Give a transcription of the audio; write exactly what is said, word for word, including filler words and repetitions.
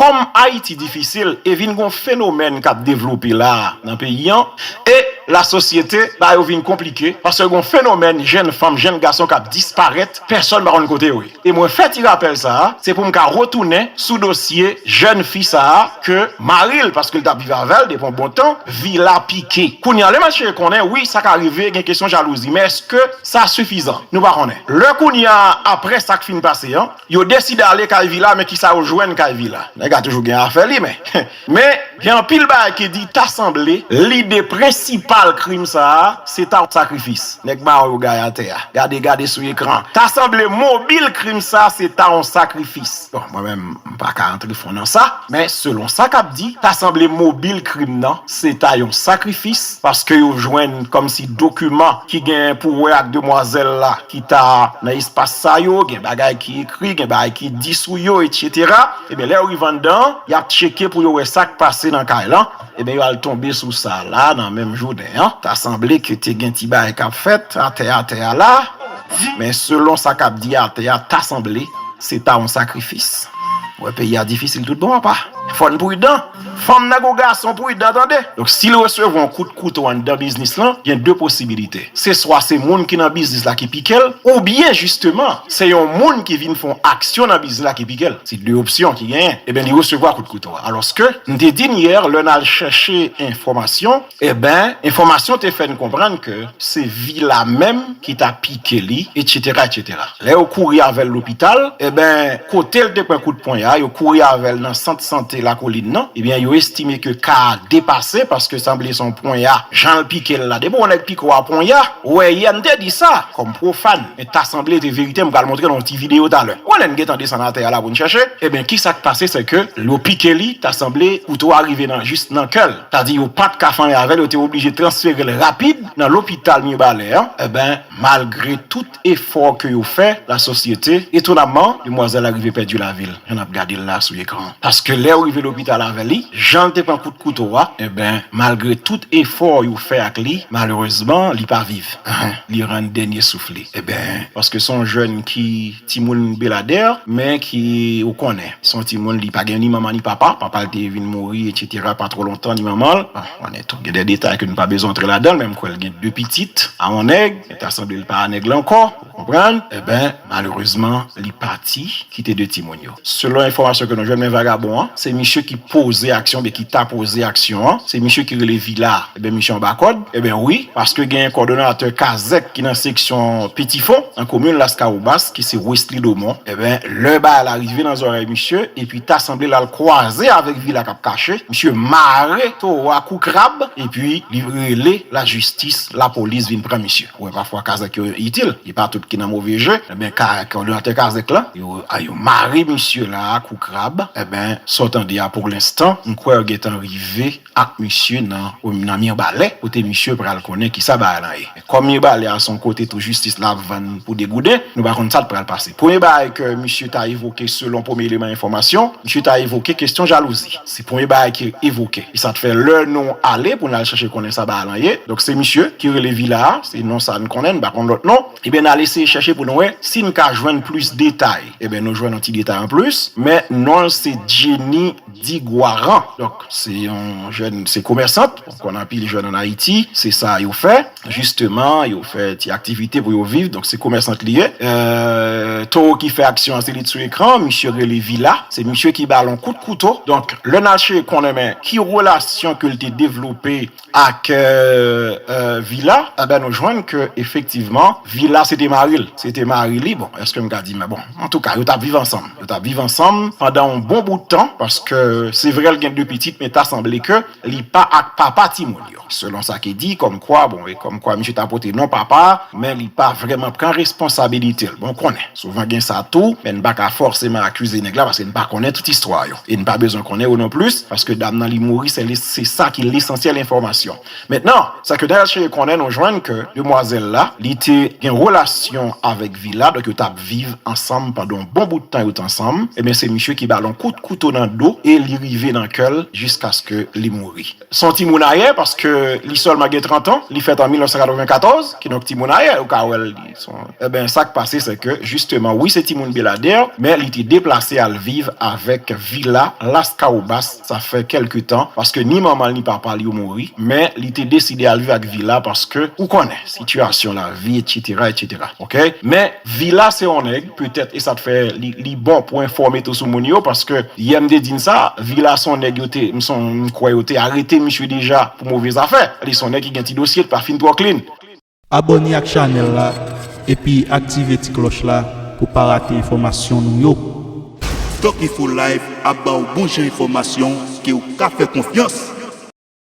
Kòm Ayiti difisil e vin gon fenomèn k ap devlope la a nan peyi an, e lasosyete ba yo vin konplike, paske gon fenomèn jèn fanm, jèn gason k ap disparèt, pèsòn pa konn kote yo ye. E mwen fè ti rapèl sa a, se pou m ka retounen sou dosye jèn fi sa a ke mari l, paske l t ap viv avè l depi yon bon tan, Vila pike. Kounye a, lè m al chèche konnen, wi, sa ka rive, gen kesyon jalouzi, men èske sa sifizan? Nou pa konnen. Lè kounye a, apre sa k fin pase an, yo deside ale kay Vila, men kisa yo jwenn kay Vila? Nèg la toujou gen afè li, men. Men, gen anpil bagay ki di ta sanble lide prensipal krim sa a, se ta yon sakrifis. Nèg mawon yo gaye atè a. Gade, gade sou ekran. Ta sanble mobil krim sa a, se ta yon sakrifis. Bon, mwen menm, m pa ka antre fon nan sa, men selon sa k ap di, ta sanble mobil krim nan, se ta yon sakrifis, paske yo jwenn kòmsi dokiman ki gen pou wè ak demwazèl la, ki ta nan espas sa yo, gen bagay ki ekri, gen bagay ki di sou yo, etsetera. Ebyen, lè yo rive anndan an, y ap tcheke pou yo wè sa k pase nan kay lan. Ebyen, yo al tonbe sou sa la nan menm jounen an. Ta sanble ke te gen ti bagay k ap fèt atè, atè a la. Men selon sa k ap di atè a, ta sanble se ta yon sakrifis. Ou wè, peyi a difisil tout bon, papa. Fò n pridan. Fanm nan gon gason pridan, tande. Donk, si l resevwa yon kout kouto anndan biznis lan, gen de posibilite. Se swa se moun ki nan biznis la ki pike l, oubyen jisteman, se yon moun ki vin fè yon aksyon nan biznis la ki pike l. Se de opsyon ki genyen. Ebyen, li resevwa kout kouto a. Alòske, m te di n yè, lè n al chèche enfòmasyon, ebyen, enfòmasyon te fè n konprann ke se Vila menm ki ta pike li, etsetera, etsetera. Lè yo kouri avè l lopital, ebyen, kote l te pran kout ponya, yo kouri avè l nan sant sante Lakolin nan, ebyen, yo estime ke ka a depase, paske sanble se yon ponya, jan l pike l la. Depi yon nèg pike w a ponya, ou wè, yè n te di sa, kòm pwofàn, men ta sanble te verite, m pral montre nou yon ti videyo talè. Ou wè, lè n gentan desann atè a la pou n chèche, ebyen, kisa k pase, se ke yo pike li, ta sanble kouto a rive nan, jis nan kè l. Sa di yo pa t ka fè anyen avè l, yo te oblije transfere l rapid nan lopital Mibalè an. Ebyen, malgre tout efò ke yo fè, lasosyete, etonamman, demwazèl la rive pèdi lavi l. Jan n ap gade l la sou ekran an. Paske lè yo rive lopital avè li, jan l te pran kout kouto a, ebyen, malgre tout efò yo fè ak li, malerezman, li pa viv. Li rann dènye souf li. Ebyen, paske se yon jèn ki timoun Beladè, men ki, ou konnen, se yon timoun, li pa gen ni manman ni papa. Papa l te vin mouri, etsetera, pa twò lontan, ni manman l. Bon, konnen tou, gen de detay ke nou pa bezwen antre ladan l, men m kwè l gen de pitit a yon nèg, men ta sanble l pa a nèg la ankò, ou konprann? Ebyen, malerezman, li pati, kite de timoun yo. Selon enfòmasyon ke nou jwenn, men vagabon an, se misye ki poze aksyon, oubyen ki ta poze aksyon an, se misye ki rele Vila, ebyen, misye anba kòd, ebyen, wi, paske gen kòdonatè kazèk ki nan seksyon Petifon, nan komin Laskawobas, ki se Wesley Domon, ebyen, lè bagay la rive nan zòrèy misye, epi ta sanble l al kwaze avèk Vila k ap kache, misye mare towo a kou krab, epi li rele lajistis, lapolis vin pran misye. Ou wè, pafwa kazèk yo itil, e pa tout ki nan move je, ebyen, ka, kòdonatè kazèk la, yo, a, yo mare misye la kou krab, ebyen, sa w tande a pou lenstan, m kwè yo gentan rive ak misye nan, nan Mibalè, kote misye pral konnen kisa bagay lan ye. Men kòm Mibalè a se yon kote tou jistis la ap vann pou de gouden, nou pa konn sa k pral pase. Premye bagay ke misye ta evoke selon premye eleman enfòmasyon, misye ta evoke kesyon jalouzi. Se premye bagay ki evoke. E sa t fè lè nou ale pou n al chèche konnen sa bagay lan ye. Donk se misye ki rele Vila a, se non sa n konnen, n pa konn lòt non. Ebyen, n al eseye chèche pou nou wè si n ka jwenn plis detay. Ebyen, nou jwenn yon ti detay anplis, men non l se Jenny Digwaran. Donk, se yon jèn, se komèsant. Bon, konn anpil jèn ann Ayiti, se sa yo fè. Jisteman, yo fè ti aktivite pou yo viv. Donk, se komèsant li ye. Euh, towo ki fè aksyon an, se li t sou ekran. Misye rele Vila. Se misye ki ba l yon kout kouto. Donk, lè n al chèche konnen, men, ki relasyon ke l te devlope ak, euh, euh, Vila, ebyen, nou jwenn ke, efektivman, Vila, se te mari l. Se te mari li. Bon, èske m ka di, men bon, antouka, yo t ap viv ansanm. Yo t ap viv ansanm pandan yon bon bout tan, paske se vre l gen de pitit, men ta sanble ke li pa ak papa timoun yo. Selon sa ki di, kòmkwa, bon, e kòmkwa misye ta pote non papa, men li pa vrèman pran responsabilite l. Bon, konnen, souvan gen sa tou, men n pa ka fòseman akize nèg la, paske n pa konnen tout istwa yo. E n pa bezwen konnen yo non plis, paske dam nan li mouri, se, se sa ki lesansyèl enfòmasyon. Mentnan, sa ke Daniel Chéry konnen, nou jwenn ke demwazèl la, li te gen relasyon avèk Vila, donk yo t ap viv ansanm pandan yon bon bout tan yo t ansanm. Ebyen, se misye ki ba l yon kout kouto nan do e li rive nan kè l jiskaske li mouri. Se yon timoun ayè, paske li sèlman gen trant an, li fèt an mil nèf san katreven katòz, kidonk timoun ayè, ou ka wè l, li se yon, enben, sa k pase, se ke, jisteman, wi, se timoun Beladè, men li te deplase al viv avèk Vila Las Caobas, sa fè kèlke tan, paske ni manman l, ni papa l, yo mouri, men li te deside al viv ak Vila, paske, ou konnen, sitiyasyon lavi, etsetera, etsetera. Oke? Men, Vila se yon nèg, petèt, e sa t fè li, li bon pou enfòme tou sou moun yo, paske yè m te di n sa, Vila se yon nèg yo te, m son, m kwè yo te arete misye deja pou move zafè. Li se yon nèg ki gen ti dosye, li pa fin twò clean. Abòne ak chanèl la, epi aktive ti klòch la pou pa rate enfòmasyon nou yo. Doc Info Live ap ba w bon jan enfòmasyon ke w ka fè konfyans.